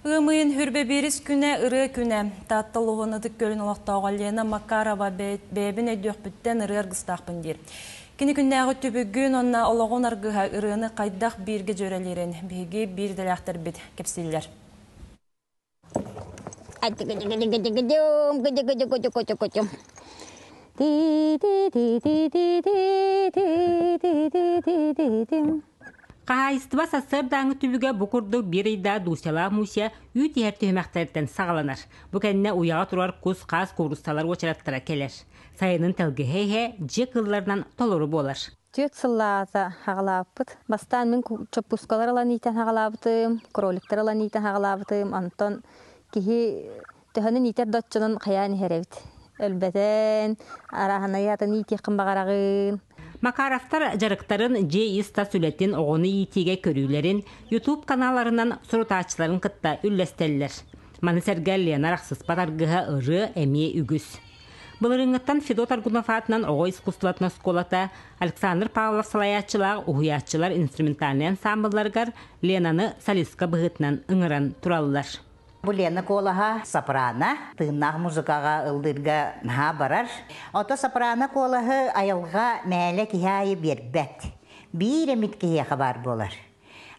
Ыам ыйын хүрбэ биирис күнэ, ырыа күнэ. Таатта улууһун Ытык Күөлүн олохтооҕо Лена Макарова бэйэбин өйдүөхпүттэн ырыа аргыстаахпын диир. Кини күннээҕи түбүгүн уонна олоҕун аргыһа ырыаны хайдах бииргэ дьүөрэлиирин биһиги биир идэлээхтэрбит кэпсииллэр. Хаһаайыстыба сарсыардааҥҥы түбүгэ бу курдук биир ыйдаах Дусялаах Муся үүт иһэр түһүмэхтэриттэн саҕаланар. Бу кэннэ уйаҕа турар кус-хаас куурусталар уочараттара кэлэр. Сайынын тэлгэһэ иһэ дьиэ кыылларынан толору буолар. Түөрт сыллааҕыта аҕалаабыппыт. Бастаан мин чоппуускалар ылан иитэн аҕалаабытым, кроликтар ылан иитэн аҕалаабытым. Онтон киһи төһөнөн иитэр да оччонон хайаан иһэр эбит. Өлбөтөн, арааһынай атын иитиэххин баҕараҕын. Макаровтар дьарыктарын дьиэ ис-тас үлэтин оҕону иитиигэ көрүүлэрин YouTube каналларынан сурутааччыларын кытта үллэстэллэр. Маны сэргэ Лена арахсыспат аргыһа ырыа эмиэ үгүс. Былырыыҥҥыттан Федот Аргунов аатынан оҕо искусствотын оскуолата Александр Павлов салайааччылаах уһуйааччылар инструментальнай ансаамбылларыгар Ленаны солистка быһыытынан ыҥыран тураллар. Бу Лена куолаһа сопрано, тыыннаах музыкаҕа ыллыырга наһаа барар. Ото сопрано куолаһы айылҕа мээлэ киһи аайы биэрбэт. Биир эмит киһиэхэ баар буолар.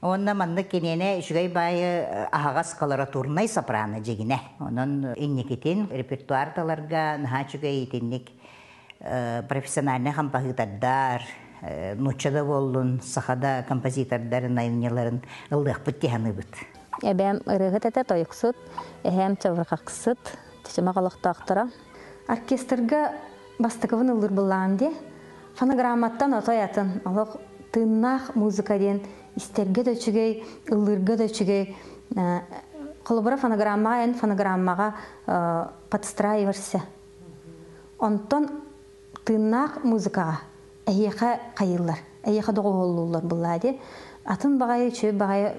Уонна маннык киниэнэ үчүгэй баайы аһаҕас колоратурнай сопрано дьигинэ. Онон инникитин репертуар таларга наһаа үчүгэй итинник профессиональнай хампаһыытардар, нуучча да буоллун, саха да композитордарын айымньыларын ыллыахпыт дии саныыбыт. Эбээм ырыаһыт этэ, тойуксут, эһээм чабырҕахсыт, чычымах олохтоохторо. Оркестрга бастакыбын ыллыыр былаан дии. Фонограмматтан отой атын, олох тыыннаах музыка диэн истэргэ да үчүгэй, ыллыырга да үчүгэй. Холобура фонограммаҕа эн фонограммаҕа подстраиваешься. Онтон тыыннаах музыкаҕа эһиэхэ хайыыллар, эһиэхэ доҕуһуоллууллар былаа дии. Атын баҕайы, үчүгэй баҕайы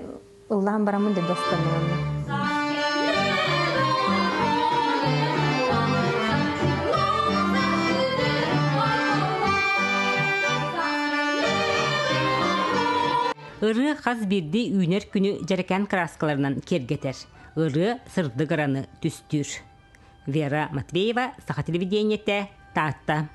ыллаан бараммын да достануонна. Ырыа хас биирдии үүнэр күнү дьэрэкээн кырааскаларынан киэргэтэр. Ырыа сырдык ыраны түстүүр. Вера Матвеева, Саха телевидениетэ, Таатта.